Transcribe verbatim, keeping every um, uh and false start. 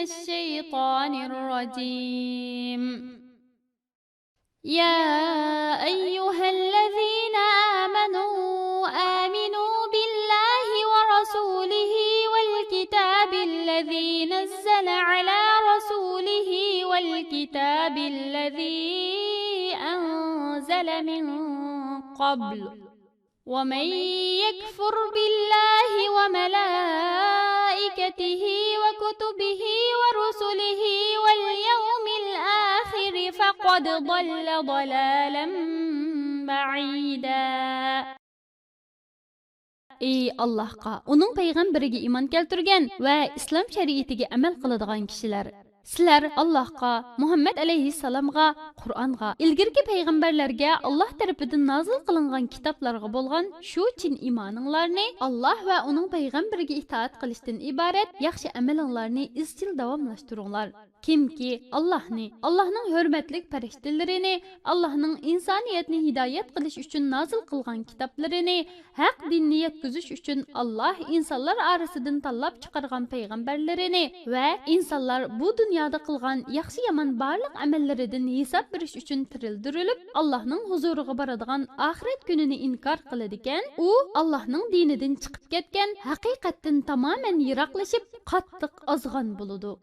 الشيطان الرجيم. يا أيها الذين آمنوا آمنوا بالله ورسوله والكتاب الذي نزل على رسوله والكتاب الذي أنزل من قبل ومن يكفر بالله وملائكته وكتبه ورسله واليوم الآخر فقد ضل ضلالا بعيدا. ئى ئاللاھقا، ئۇنىڭ پەيغەمبىرىگە ئىمان كەلتۈرگەن ۋە ئىسلام شەرىئىتىگە ئەمەل قىلىدىغان كىشىلەر! سىلەر ئاللاھقا، مۇھەممەد ئەلەيھىسسالامغا، قۇرئانغا، ئىلگىرىكى پەيغەمبەرلەرگە ئاللاھ تەرىپىدىن نازىل قىلىنغان كىتابلارغا بولغان شۇ چىن ئىمانىڭلارنى، ئاللاھ ۋە ئۇنىڭ پەيغەمبىرىگە ئىتائەت قىلىشتىن ئىبارەت ياخشى ئەمىلىڭلارنى ئىزچىل داۋاملاشتۇرۇڭلار. كىمكى ئاللاھنى، ئاللاھنىڭ ھۆرمەتلىك پەرىشتىلىرىنى، ئاللاھنىڭ ئىنسانىيەتنى ھىدايەت قىلىش ئۈچۈن نازىل قىلغان كىتابلىرىنى، ھەق دىننى يەتكۈزۈش ئۈچۈن ئاللاھ ئىنسانلار ئارىسىدىن تاللاپ چىقارغان پەيغەمبەرلىرىنى ۋە ئىنسانلار بۇ دۇنيادا قىلغان ياخشى-يامان بارلىق ئەمەللىرىدىن ھېساب بېرىش ئۈچۈن تىرىلدۈرۈلۈپ، ئاللاھنىڭ ھۇزۇرىغا بارىدىغان ئاخىرەت كۈنىنى ئىنكار قىلىدىكەن، ئۇ ئاللاھنىڭ دىنىدىن چىقىپ كەتكەن، ھەقىقەتتىن تامامەن يىراقلىشىپ، قاتتىق ئازغان بولىدۇ.